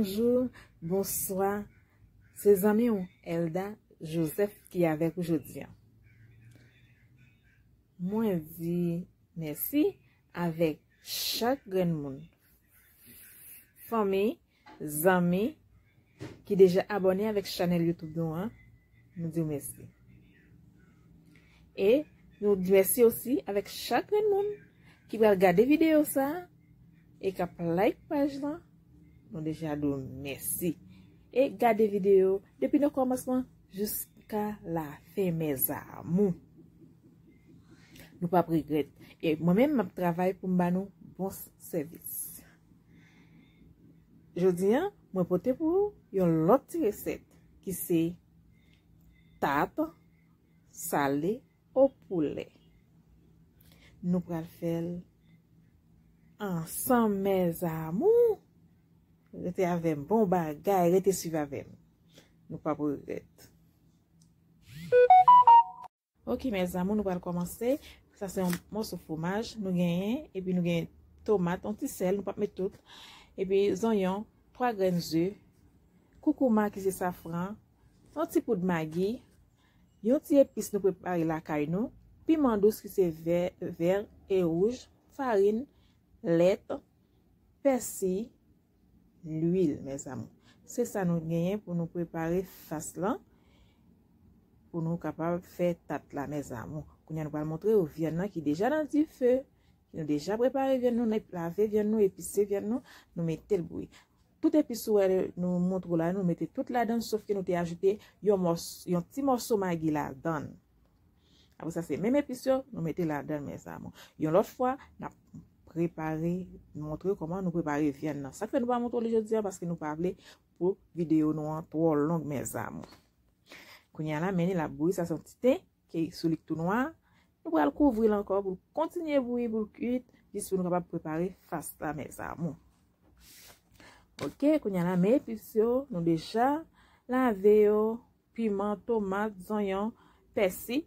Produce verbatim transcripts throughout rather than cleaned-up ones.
Bonjou, bonswa. Se zanmi w, Elda Joseph, ki avèk ou jodi a. Mwen di mèsi avèk chak grenn moun. Fanmi, zanmi ki deja abòne avèk chanèl YouTube nou an, nou di w mèsi. E nou di mèsi osi avèk chak grenn moun ki pral gade videyo sa a e k ap like paj lan. Nou deja di w mèsi. E gade videyo depi nan kòmansman jiska lafen, mes amours. Nou p ap regrèt. E mwen menm, m ap travay pou m ba nou bon sèvis. Jodi a, mwen pote pou ou yon lòt ti resèt ki se tat sale o poulè. Nou pral fè l ansanm, mes amours. Rete avè m, bon bagay, rete swiv avè m. Nou p ap regrèt. Ok, mes amours, nou pral kòmanse. Sa se yon mòso fwomaj nou genyen, epi nou genyen tomat, yon ti sèl, nou p ap met tout. Epi zonyon, twa grenn ze, koukouma ki se safran, yon ti poud magi, yon ti epis nou prepare lakay nou, piman dous ki se vè, vè e wouj, farin, lèt, pèsi, lwil, mes amours. Se sa nou genyen pou nou prepare fas lan, pou nou kapab fè tat la, mes amours. Kounye a nou pral montre w vyann nan ki deja nan dife, ki nou deja prepare vyann nou, nou lave vyann nou, epise vyann nou, nou mete l bouyi. Tout epis ou wè nou montre w la, nou mete tout ladan, sof ke nou te ajoute yon mòs-, yon ti mòso magi ladan. Apre sa, se menm epis yo, nou mete ladan, mes amours. Yon lòt fwa, n ap prepare, montre w kòman nou prepare vyann nan. Sa k fè nou pa montre w li jodi a, paske nou pa vle pou videyo nou an twò long, mes amours. Kounye a la, men li l ap bouyi, sa se yon ti ten ki sou li k tou nwa. Nou pral kouvri l ankò pou l kontinye bouyi, pou l kuit, jis pou nou kapab prepare fas la, mes amours. Ok, kounye a la, men epis yo, nou deja lave yo, piman, tomat, zonyon, pèsi.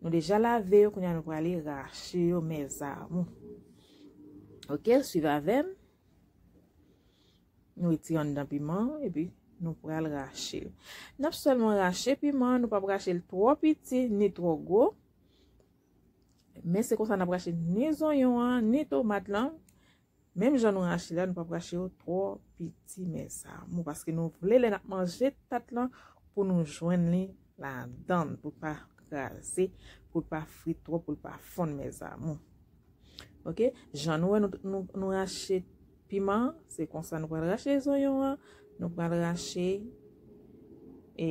Nou deja lave yo, kounye a nou prale rache yo, mes amours. Ok, swiv avè m. Nou retire anndan piman an, epi nou pral rache l. N ap sèlman rache piman an, nou p ap rache l twò piti ni twò gwo. Men se konsa n ap rache ni zonyon an, ni tomat lan. Menm jan nou rache la, nou p ap rache yo twò piti, mes amours, paske nou vle lè n ap manje tat lan pou nou jwenn li ladan l, pou l pa kraze, pou l pa fri twòp, pou l pa fonn, mes amours. Ok, jan nou wè nou, nou, nou rache piman an, se konsa nou pral rache zonyon an, nou pral rache, e,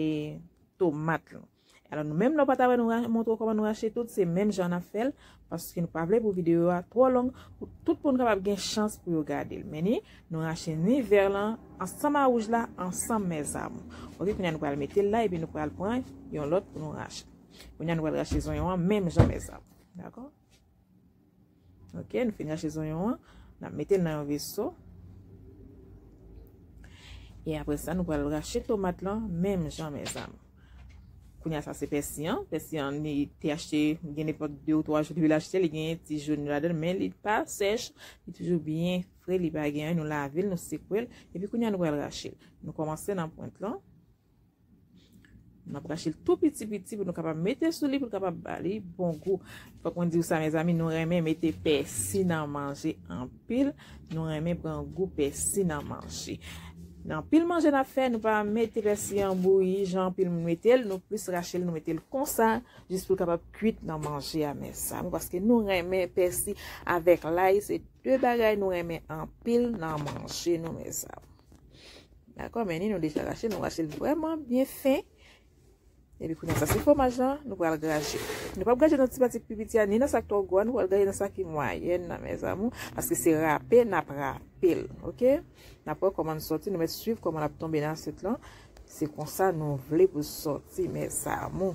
tomat lan. Alò, nou menm, lè w pa ta wè nou ra-, montre w kòman nou rache tout, se menm jan n ap fè l, paske nou pa vle pou videyo a twò long, pou tout moun kapab gen chans pou yo gade l. Men ni, nou rache ni vè lan, ansanm a wouj la, ansanm, mes amours. Ok, kounye a nou pral mete l la, epi nou pral pran yon lòt pou nou rache. Kounye a nou pral rache zonyon an, menm jan, mes amours. Dakò? Ok, nou fin rache zonyon an. N ap mete l nan yon veso. E apre sa, nou pral rache tomat lan, menm jan, mes amours. Kounye a sa se pèsi an. Pèsi an, li te achte, gen nenpòt de ou twa jou depi l achte, li gen ti jòn ladan l, men li pa sèch, li toujou byen fre, li pa gen anyen, nou lave l, nou sekwe l, epi kounye a nou pral rache l. Nou kòmanse nan pwent lan. N ap rache l tou piti piti pou nou kapab mete sou li, pou l kapab ba li bon gou. Fòk mwen di w sa, mezanmi, nou renmen mete pèsi nan manje anpil. Nou renmen pran gou pèsi nan manje. Nan anpil manje n ap fè, nou pa mete pèsi an bouyi, jan anpil moun mete l, nou plis rache l, nou mete l konsa, jis pou l kapab kuit nan manje a, mezanmi, paske nou renmen pèsi avèk lay, se de bagay nou renmen anpil nan manje nou, mezanmi. Dakò, men ni nou deja rache, nou rache l vrèman byen fen. Epi kounye a sa se fwomaj lan, nou pral graje. Nou p ap graje nan ti pati ki pi piti a, ni nan sa k twò gwo a, nou pral graje nan sa ki mwayèn nan, mezanmi, paske se rape n ap rape l, ok? N ap wè kòman n sòti, nou mèt swiv kòman l ap tonbe nan asyèt lan. Se konsa nou vle pou l sòti, mezanmi.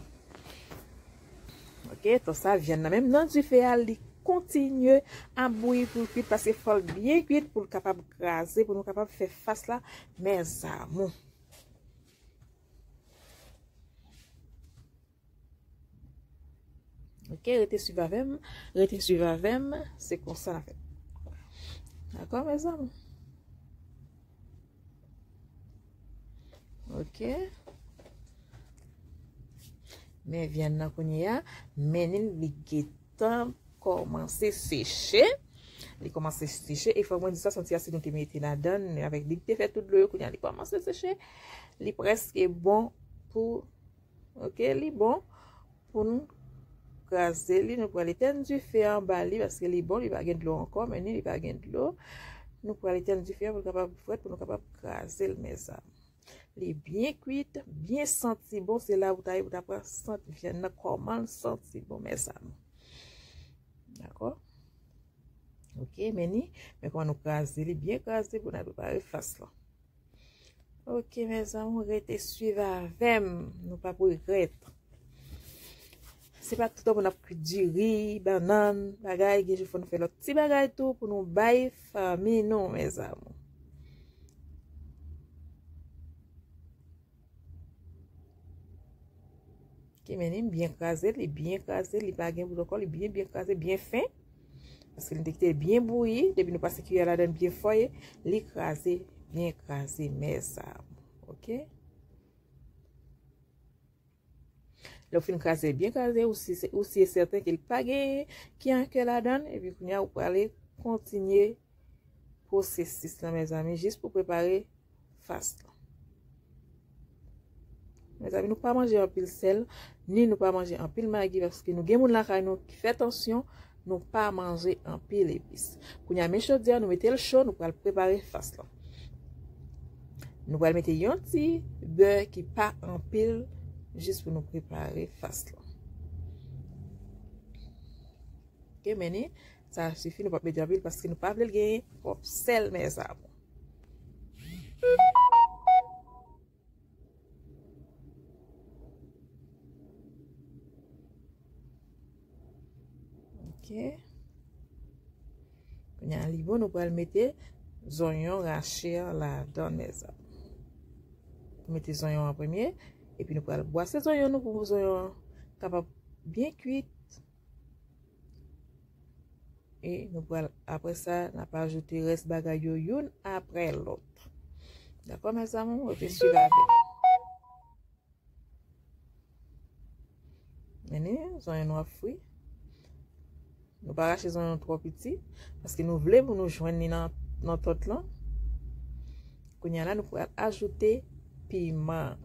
Ok, tan sa, vyann nan menm nan dife a, li kontinye ap bouyi pou l kuit, paske fò l byen kuit pou l kapab kraze, pou nou kapab fè fas la, mezanmi. Ok, rete swiv avè m, rete swiv avè m, se konsa n ap fè. Dakò, mezanmi? Ok. Men vyann nan kounye a, men li gentan kòmanse seche. Li kòmanse seche. E fò mwen di sa, santi a si nou te mete ladan l, avèk li te fè tout dlo yo, kounye a li kòmanse seche. Li prèske bon pou, ok, li bon pou nou kraze li. Nou pral etèn dife anba li, paske li bon, li pa gen dlo ankò, men li, li pa gen dlo. Nou pral etèn dife an pou l kapab frèt, pou nou kapab kraze l, mezanmi. Li byen kwit, byen santi bon. Se la ou ta ye pou ta pran sant vyann nan, kòman l santi bon, mezanmi. Dakò? Ok, men ni, men kòman nou kraze li, byen kraze pou n al prepare fas lan. Ok, mezanmi, rete swiv avè m, nou p ap regrèt. Se pa toutan pou n ap kwit diri, bannann, bagay, gen jou fò nou fè lòt ti bagay tou pou nou bay fanmi nou, mezanmi. Ok, men li byen kraze, li byen kraze, li pa gen bout ankò, li byen, byen kraze, byen fen. Paske li te kite byen bouyi, depi nou pase kiyè ladan l byen fò, li kraze, byen kraze, mezanmi. Ok? Lè w fin kraze, byen kraze, ou si, ou si e sèten ke l pa gen ki an kè ladan l, epi kounye a ou prale kontinye pwosesis lan, mezanmi, jis pou prepare fas lan. Mezanmi, nou pa manje anpil sèl, ni nou pa manje anpil magi, paske nou gen moun lakay nou ki fè tansyon, nou pa manje anpil epis. Kounye a, men chodyè, nou mete l cho, nou pral prepare fas lan. Nou pral mete yon ti bè ki pa anpil, jis pou nou prepare fas lan. Ok, men ni, sa sifi, nou p ap mete anpil, paske nou pa vle l genyen twòp sèl, mezanmi. Ok. Kounye a li bon, nou pral mete zonyon rache an ladan, mezanmi. Mete zonyon an premye, epi nou pral bwase zonyon nou pou zonyon an kapab byen kwit. E nou pral, apre sa, n ap ajoute rès bagay yo youn apre lòt. Dakò, mezanmi? Rete swiv avè m. Men ni, zonyon nou ap fri. Nou pa rache zonyon twò piti, paske nou vle pou nou jwenn li nan, nan tòt lan. Kounye a la, nou pral ajoute piman.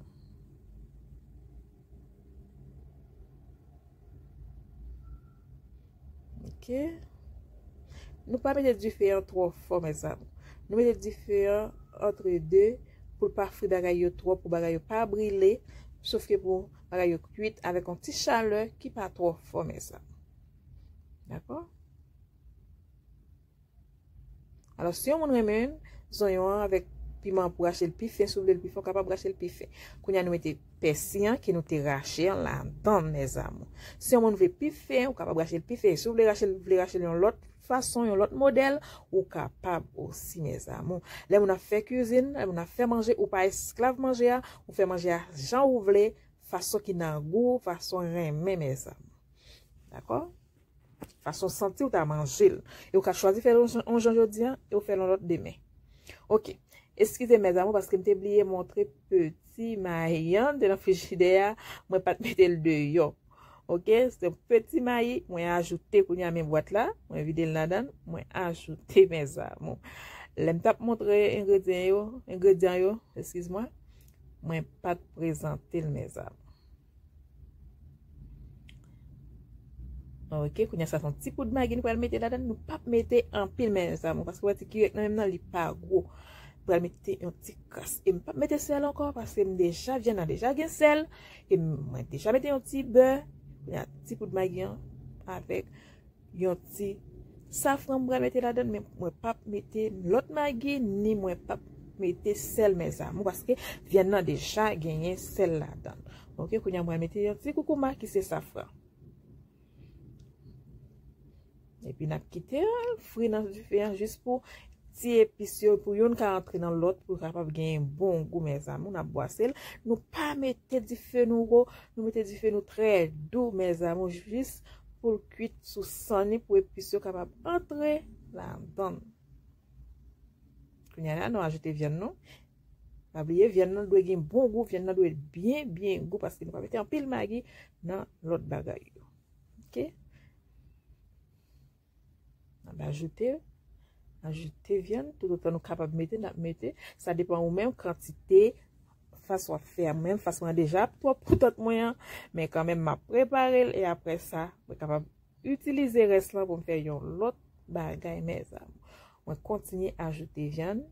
Ok. Nou pa mete dife an twò fò, mezanmi. Nou mete dife an antre de pou l pa fri bagay yo twò, pou bagay yo pa brile, sof ke pou bagay yo kwit avèk yon ti chalè ki pa twò fò, mezanmi. Dakò? Alò, si yon moun renmen zonyon an avèk piman pou rache l pi fen, si w vle l pi fen, w kapab rache l pi fen. Kounye a, nou mete pèsi an ke nou te rache an ladan, mezanmi. Si yon moun vle pi fen, ou kapab rache l pi fen. Si w vle rache l, vle rache l yon lòt fason, yon lòt modèl, ou kapab osi, mezanmi. Lè moun ap fè kwizin, lè moun ap fè manje, ou pa esklav manje a, ou fè manje a jan ou vle, fason ki nan gou, fason renmen, mezanmi. Dakò? Fason santi w ta manje l. E w ka chwazi fè l yon jan, yon jan jodi a, e w fè l yon lòt demen. Ok. Eskize m, mezanmi, paske m te bliye montre peti mayi an te nan frijidè a, mwen pa t mete l deyò. Ok, se yon peti mayi, mwen ajoute kounye a men bwat la, mwen vide l ladan l, mwen ajoute, mezanmi. Lè m t ap montre engredyan yo, engredyan yo, eskiz mwen, mwen pa t prezante l, mezanmi. Ok, kounye a sa se yon ti poud magi nou pral mete ladan. Nou p ap mete anpil, mezanmi, paske w wè ti kirèk nan men m nan, li pa gwo. Pral mete yon ti kras. E m p ap mete sèl ankò, paske m deja, vyann nan deja gen sèl. E mwen deja mete yon ti bè. Kounye a ti poud magi an avèk yon ti safran m pral mete ladan, men mwen p ap mete lòt magi, ni mwen p ap mete sèl, mezanmi, paske vyann nan deja genyen sèl ladan. Ok, kounye a mwen mete yon ti koukouma ki se safran. Epi n ap kite l fri nan dife an jis pou ti epis yo, pou youn ka antre nan lòt, pou kapab genyen bon gou, mezanmi. N ap bwase l. Nou pa mete dife nou wo, nou mete dife nou trè dou, mezanmi, jis pou l kwit sou san ni, pou epis yo kapab antre ladan l. Kounye a la, nou ajoute vyann nou. Pa bliye, vyann nan dwe gen bon gou, vyann nan dwe byen, byen gou, paske nou pa mete anpil magi nan lòt bagay yo. Ok? N ap ajoute, ajoute vyann, toutotan nou kapab mete, n ap mete. Sa depann ou menm, kantite, fason w ap fè a. Mwen menm, fason an deja ap twòp pou tòt mwen an, men kanmenm, m ap prepare l, e apre sa, mwen kapab itilize rès lan pou m fè yon lòt bagay, mezanmi. Mwen kontinye ajoute vyann.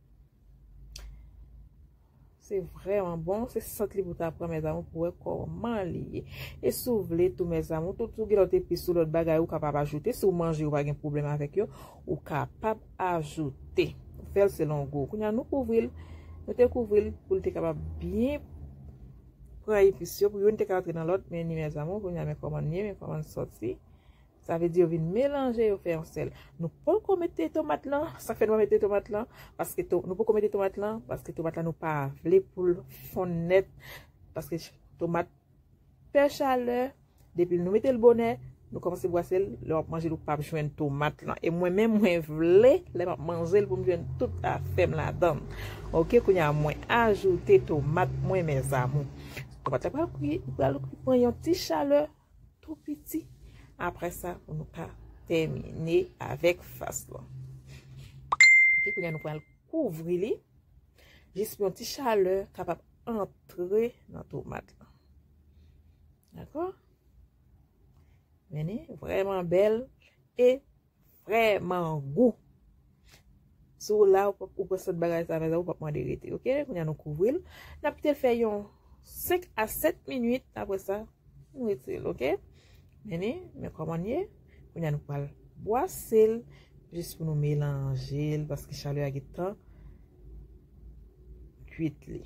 Se vrèman bon, se sant li pou ta pran, mezanmi, pou wè kòman li ye. E si w vle tou, mezanmi, tout, si w gen lòt epis ou lòt bagay ou kapab ajoute, si w manje ou pa gen pwoblèm avèk yo, ou kapab ajoute. Ou fè l selon gou. Kounye a nou kouvri l, nou te kouvri l pou l te kapab byen pran epis yo, pou youn te ka rantre nan lòt, men ni mezanmi, kounye a men kòman l ye, men kòman l sòti. Sa vle di yo vin melanje, yo fè yon sèl. Nou poko mete tomat lan. Sa k fè nou pa mete tomat lan? Paske to, nou poko mete tomat lan, paske tomat lan nou pa vle pou l fonn nèt. Paske tomat pè chalè, depi nou mete l bonè, nou kòmanse bwase l, lè w ap manje l, ou p ap jwenn tomat lan. E mwen menm, mwen vle, lè m ap manje l, pou m jwenn tout afè m ladan l. Ok, kounye a, mwen ajoute tomat mwen, mezanmi. Tomat la pral kwi, pral pran yon ti chalè tou piti. Apre sa, pou nou ka tèmine avèk fas lan. Ok, kounye a nou pral kouvri li jis pou yon ti chalè kapab antre nan tomat lan. Dakò? Men li vrèman bèl e vrèman gou. Si w la, ou p ap, ou pran sant bagay sa, mezanmi, ou p ap mande rete, ok? Kounye a nou kouvri l. N ap kite l fè yon senk a sèt minit. Apre sa, nou retire l, ok? Men li, men kòman l ye. Kounye a nou pral bwase l, jis pou nou melanje l, paske chalè a gentan kwit li.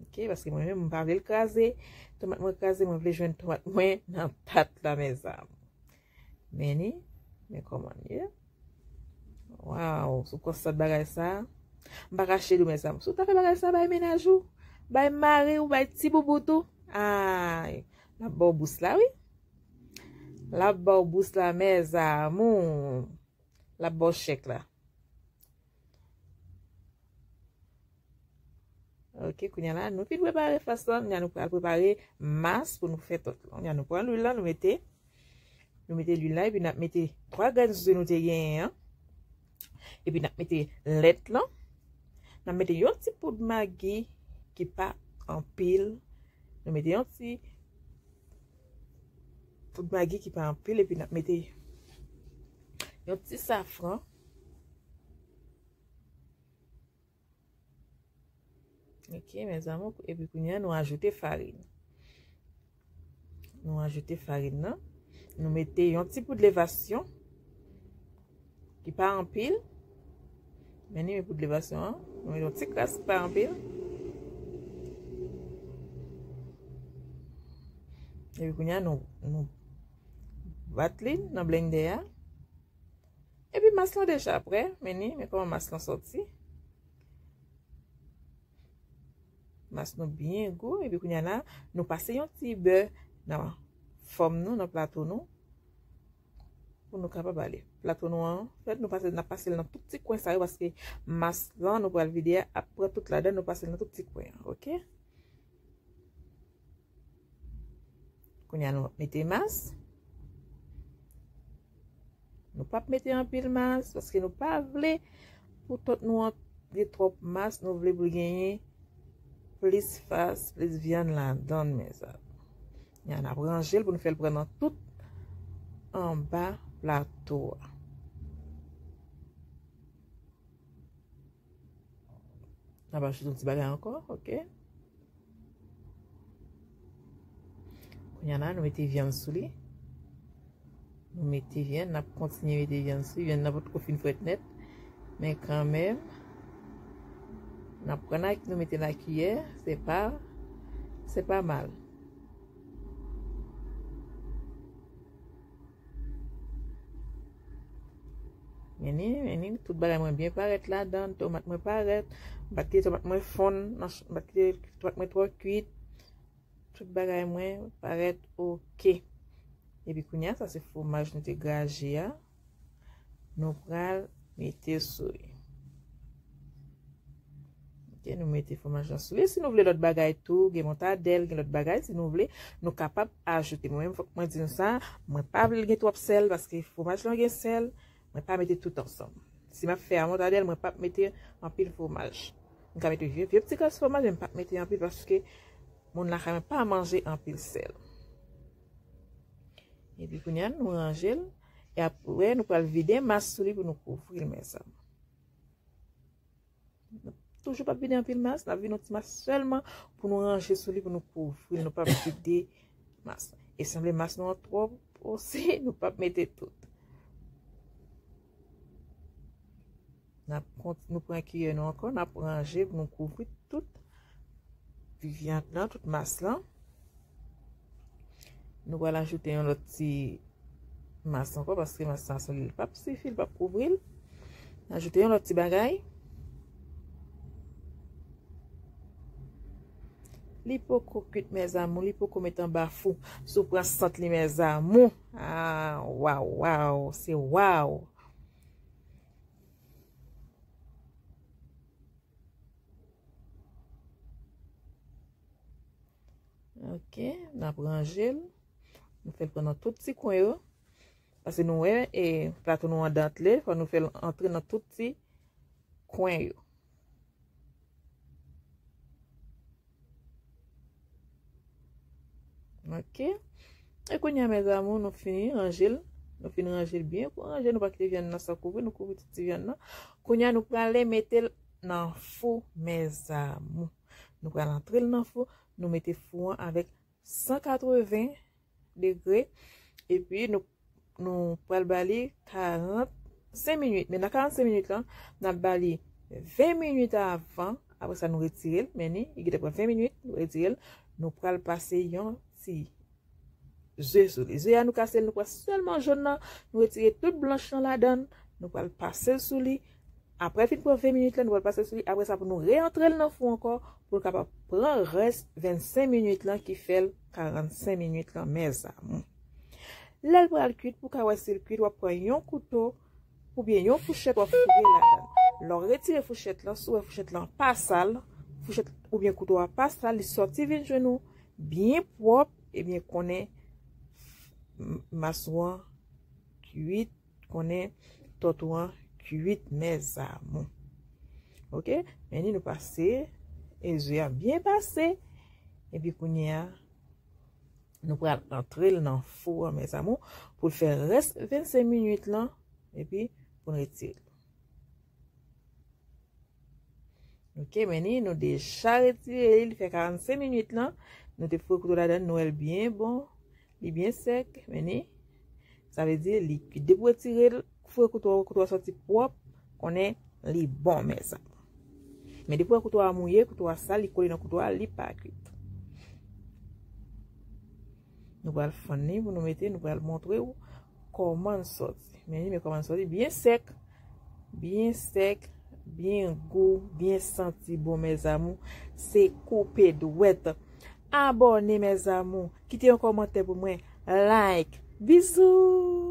Ok, paske mwen menm, m pa vle l kraze. Tomat mwen kraze, mwen vle jwenn tomat mwen nan tat la, mezanmi. Men li, men kòman l ye. Waw, si w konn sant bagay sa. M pa kache di w, mezanmi. Si w ta fè bagay sa, bay mennaj ou, bay mari w, bay ti boubout ou. Ay, l ap ba w bous la, wi. L ap ba w bous la, mes amours. L ap ba w chèk la. Ok, kounye a la, nou fin prepare fas lan, kounye a nou pral prepare mas pou nou fè tòt lan. Kounye a nou pran lwil lan, nou mete, nou mete lwil la, epi n ap mete twa grenn ze nou te genyen an. Epi n ap mete lèt lan. N ap mete yon ti poud magi ki pa anpil. Nou mete yon ti poud magi ki pa anpil, epi n ap mete yon ti safran. Ok, mes amours, epi kounye a, nou ajoute farin. Nou ajoute farin nan. Nou mete yon ti poud levasyon ki pa anpil. Men ni men poud levasyon an. Nou mete yon ti kras ki pa anpil. Epi kounye a, nou, nou bat li nan blendè a. Epi mas lan deja prè, men ni, men kòman mas lan sòti. Mas nou byen gou, epi kounye a la, nou pase yon ti bè nan fòm nou, nan plato nou, pou nou kapab ale. Plato nou an, fèt, nou pase, n ap pase l nan tout ti kwen sa yo, paske mas lan nou pral vide a ap pran tout ladan, nou pase l nan tout ti kwen an, ok? Kounye a nou ap mete mas. Nou p ap mete anpil mas, paske nou pa vle pou tòt nou an gen twòp mas, nou vle pou l genyen plis fas, plis vyann ladan l, mezanmi. Kounye a n ap ranje l pou nou fè l pran nan tout anba plato a. N ap ajoute yon ti bagay ankò, ok? Kounye a la, nou mete vyann sou li. Nou mete vyann, n ap kontinye mete vyann sou li. Vyann nan potko fin frèt nèt. Men kanmenm, n ap pran, nou mete lakiyè. Se pa, se pa mal. Men ni, men ni, tout bagay mwen byen parèt ladan, tomat mwen parèt, m pa t kite tomat mwen fonn, nan ch-, m pa t kite tomat mwen twò kwit, tout bagay mwen parèt ok. Epi kounye a, sa se fwomaj nou te graje a, nou pral mete sou li. Nou Ok, nou mete fwomaj lan sou li. Si nou vle lòt bagay tou, gen motadèl, gen lòt bagay, si nou vle, nou kapab ajoute. Mwen menm, fòk mwen di nou sa, mwen pa vle l gen twòp sèl, paske fwomaj lan gen sèl, mwen pa mete tout ansanm. Si m ap fè a motadèl, mwen p ap mete anpil fwomaj. Mwen ka mete vye, vye ti kras fwomaj, men m p ap mete anpil, paske moun lakay mwen pa manje anpil sèl. Epi kounye a, nou ranje l. E apre, nou pral vide mas sou li pou nou kouvri l, mezanmi. Toujou p ap vide anpil mas, n ap vide yon ti mas sèlman pou nou ranje sou li, pou nou kouvri l, nou p ap vide mas. E sanble mas nou an twò osi, nou p ap mete tout. N ap kont-, nou pran kiyè nou ankò, n ap ranje pou nou kouvri tout vyann nan, tout mas lan. Nou pral ajoute yon lòt ti mas ankò, paske mas lan sèl li p ap sifi, li p ap kouvri l. Ajoute yon lòt ti bagay. Li poko kwit, mezanmi, li poko met anba fou. Si w pran sant li, mezanmi. Ah, waw, waw, se waw. Ok, n ap ranje l. Nou fè l pran nan tout ti kwen yo. Paske nou wè, e, plato nou an dantle, fò nou fè l antre nan tout ti kwen yo. Ok. E kounye a, mezanmi, nou fini ranje l. Nou fini ranje l byen. Pou ranje, nou pa kite vyann nan san kouvri, nou kouvri tout ti vyann nan. Kounye a, nou prale mete l nan fou, mezanmi. Nou pral antre l nan fou, nou mete fou an avèk san katreven degre, epi nou, nou pral ba li karannsenk minit. Men nan karannsenk minit lan, n ap ba li ven minit avan. Apre sa, nou retire l. Men ni, li gentan pran ven minit, nou retire l. Nou pral pase yon ti ze sou li. Ze a, nou kase l, nou pran sèlman jòn nan, nou retire tout blanch lan ladan l, nou pral pase l sou li. Apre l fin pran ven minit lan, nou pral pase l sou li. Apre sa, pou nou reantre l nan fou ankò, pou l kapab pran rès vennsenk minit lan, ki fè l karannsenk minit lan, mezanmi. Lè l pral kwit, pou w ka wè si l kwit, w ap pran yon kouto oubyen yon fouchèt, w ap foure ladan l. Lè w retire fouchèt lan, si w wè fouchèt lan pa sal, fouchèt oubyen kouto a pa sal, li sòti vin jwenn ou byen pwòp, ebyen konnen m-, mas ou an kwit, konnen tòt ou an kwit, mezanmi. Ok? Men ni, nou pase, e ze a byen pase, epi kounye a, nou pral antre l nan fou an, mezanmi, pou l fè rès vennsenk minit lan, epi pou n retire l. Ok, men ni, nou deja retire li, li fè karannsenk minit lan. Nou te foure kouto ladan, nou wè l byen bon, li byen sèk, men ni, sa vle di li kwit. Depi w retire l, foure kouto a, kouto a sòti pwòp, konnen li bon, mezanmi. Men depi w wè kouto a mouye, kouto a sal, li kole nan kouto a, li pa kwit. Nou pral fann li pou nou mete, nou pral montre w kòman l sòti. Men li, men kòman l sòti, byen sèk, byen sèk, byen gou, byen santi bon, mezanmi. Se koupe dwèt. Abòne, mezanmi. Kite yon kòmantè pou mwen. Like. Bizou!